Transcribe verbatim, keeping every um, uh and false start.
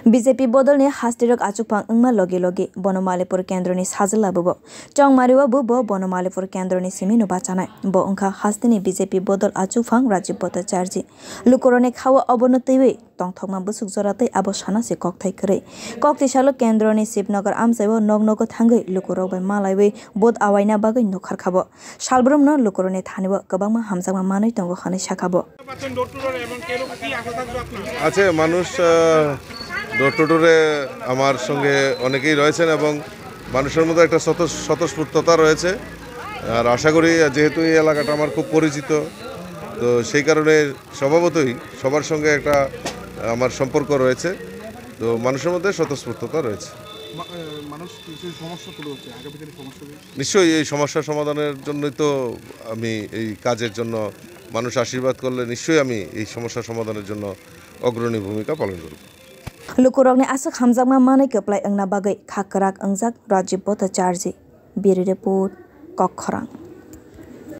B J P bodolni hastirok achukphang wngma logi logi Bonomalipur kendroni sajla bubo. Chongmario bo bo Bonomalipur kendroni simino bachanai. Bo wngkha hasteni B J P bodol achukphang Rajiv Bhattacharjee. Lukurokni khao obono twiwi tongthokma bwswk jora tei abo sana se kokthai kwrwi. Kokti salo kendroni Shivnagar amchaio nok nogo thangwi lukurok bai malaiwi vote awaina bagwi nukharkhabo. Salbrumno lukurokni thanio kwbangma hamjakma manwi tongo hwnwi sakhabo. আছে মানুষ, আহ, door to ডোরে আমার সঙ্গে অনেকেই রয়েছেন এবং মানুষের মধ্যে একটা স্বতঃ-, স্বতঃস্ফূর্ততা রয়েছে। আর আশা করি, যেহেতু এই এলাকাটা আমার খুব পরিচিত, তো সেই কারণে স্বভাবতই সবার সঙ্গে একটা আমার সম্পর্ক রয়েছে। তো মানুষের মধ্যে স্বতঃস্ফূর্ততা রয়েছে। মা-, এ, মানুষ কিছু সমস্যা তুলে ধরছে, আগামী দিনে সমস্যা হবে? নিশ্চয়ই এই সমস্যা সমাধানের জন্যই তো আমি এই কাজের জন্য, মানুষ আশীর্বাদ করলে নিশ্চয়ই আমি এই সমস্যা সমাধানের জন্য অগ্রণী ভূমিকা পালন করব। Lukurokni aswk hamjakma manwi kwplai wngna bagwi kha kwrak wngjak Rajiv Bhattacharjee. Bureau Report, Kokkhorang.